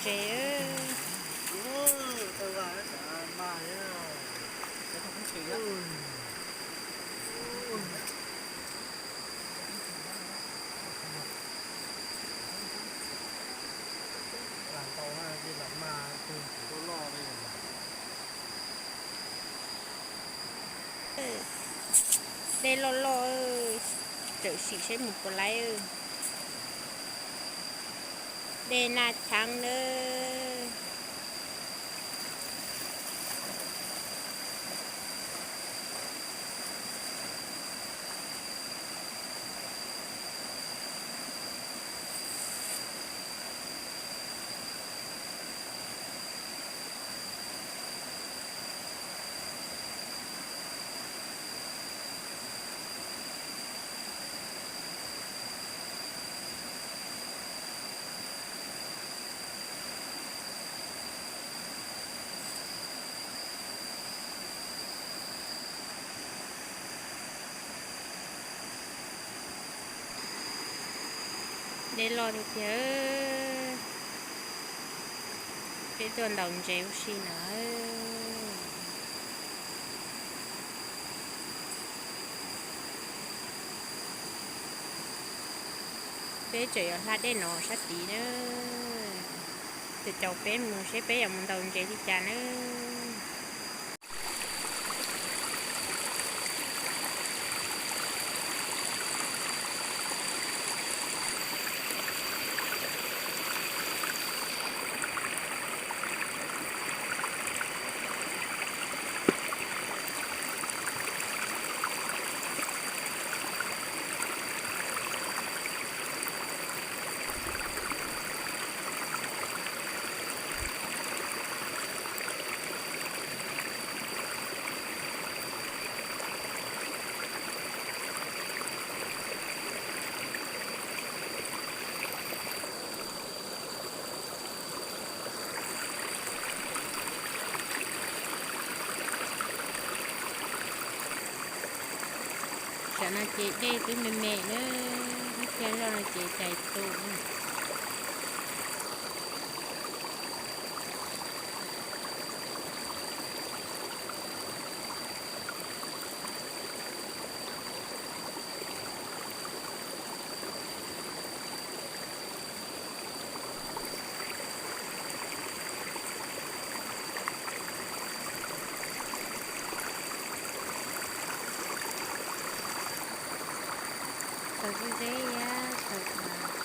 Ces dej loj loj, tawm sim saib mus puas laib. Dej Naj Chab nawb. Dej loj tiag tiag. Peb tuaj ntaus ntses ua si na. Peb tseem yuav hla dej no sab tid na. Tus caum peb mus seb peb yuav mus ntaus ntses li cas na. Tam no ces dej twb me me na, ib pliag zoj no ces cais tu. Txaus ze ze, txaus, txaus.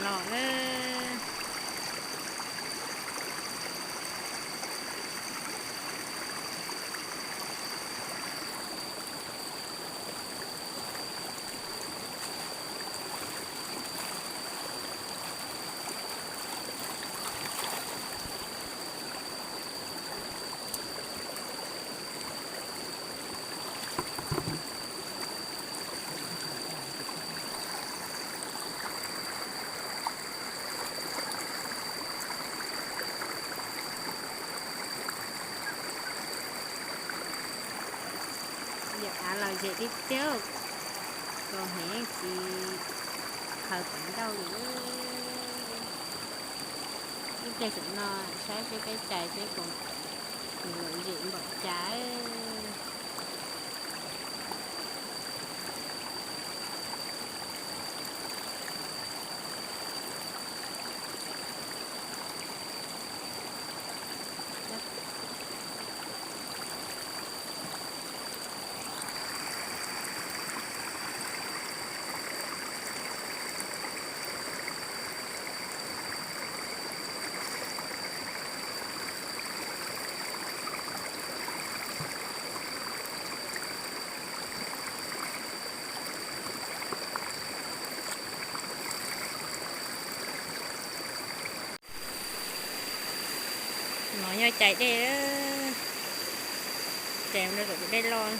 Los lawm. Yawm av los zem tiag tiag, txaus heev tsis khaws teev ntau li. Ib pliag saum no saib seb peb cais seb puas lom zem npaum cas. No yog cais dej, cais mus rau tom tus dej loj.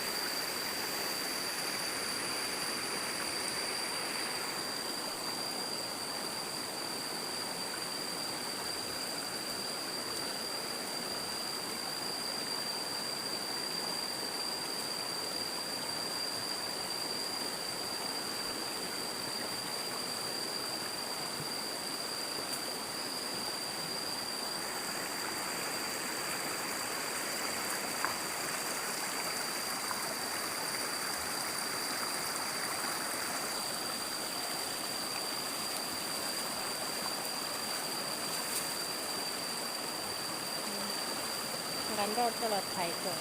Nqa nroj coj los thaiv kom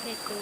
dej tu.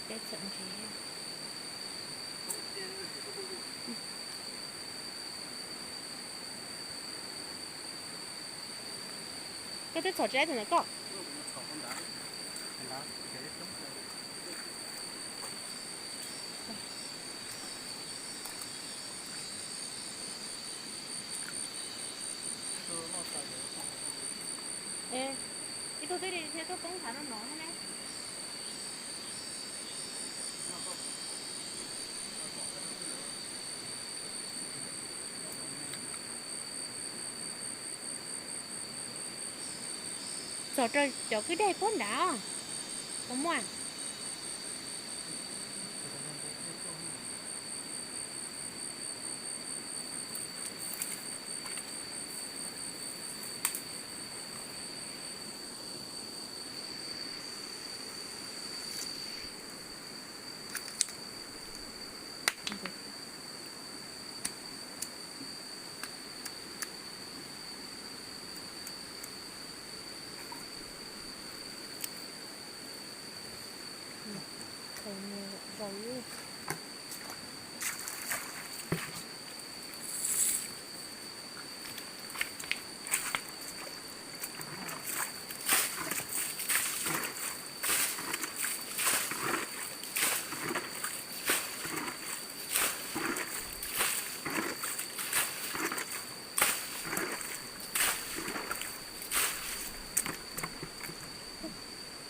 Teb txawm ntsev. Koj twb txhom tsis laib tus ntawm koj. Ib tug twb li thiab tuaj poob ntshav no no ne. Txog rau cov kwj dej puag nrad, puas muaj? Zaum ib.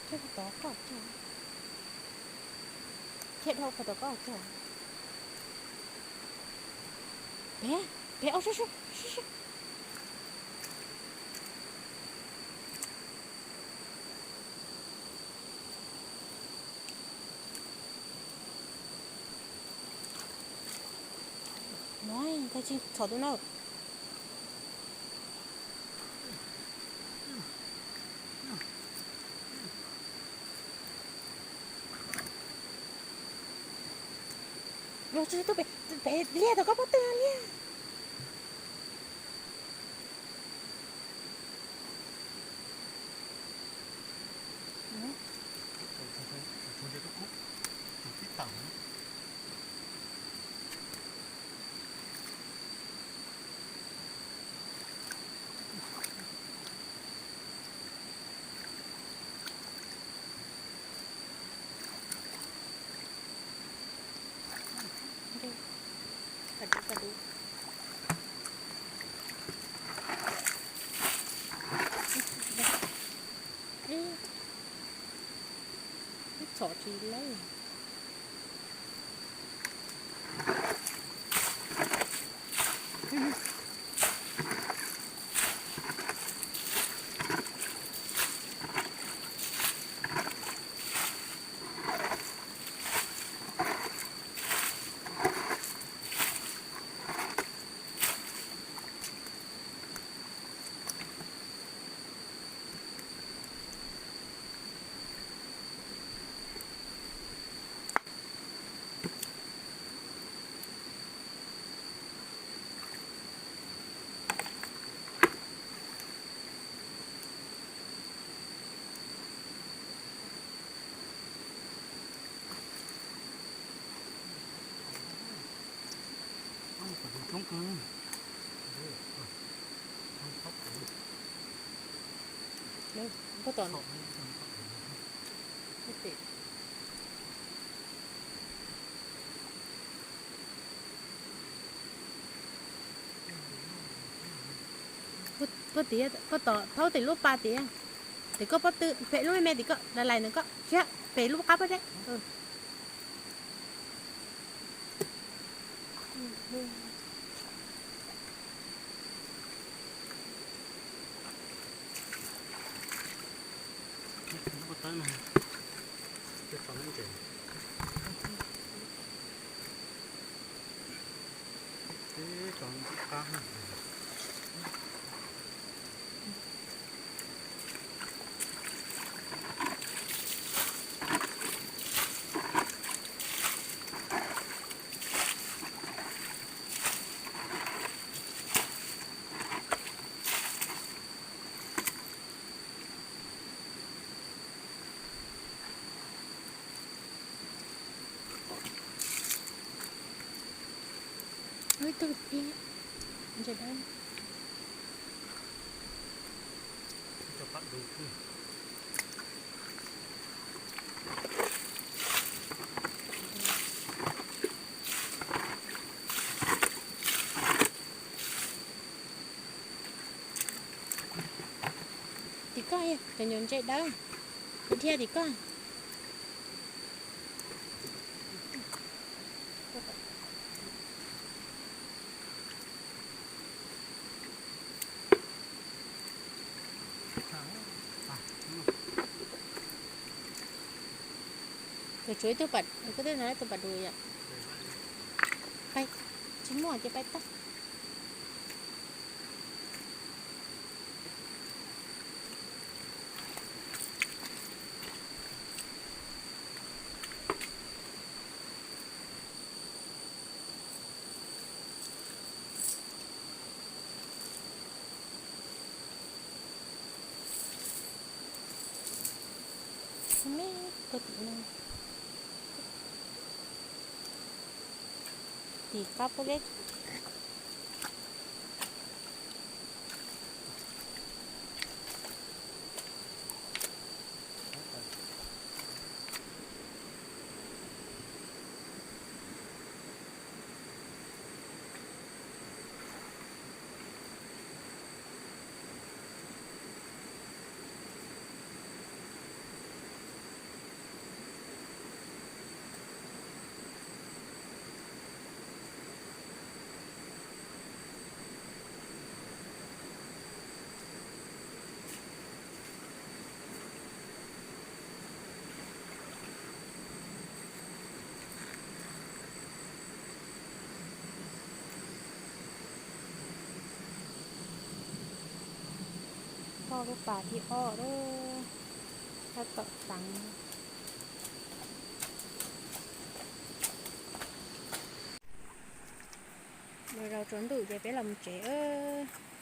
Thiab tod koj, thiab dhau qhov tod koj cog. Pem, pem, au, sib, sib, sib, sib. No, ntag tsis txhom tus no. Los tsis tuaj pem, pem liaj tau koj pob tw liaj. Txhom tsis lawm. Pob tom, pob tiav, pob tom thaub tim lub pas tiav. Tim koj pob tw, pem lub me me tim koj, lais lais ntawm koj, tsis yog, pem lub qab pob zeb. Ib tug ib, ntses dawb. Tim koj, cov nyuam ntses dawb, kuv dhia tim koj. Ces tshuav ib tug pam, koj twb hnov ib tug pam dum yom. Pais, tsis muaj ces pais tag. Me, koj tim no. Tim qab pub leb. Toj lub pas thib ob lawm, tab tom teev. Mus zaum tsaus ntuj ces peb los mus tsev os.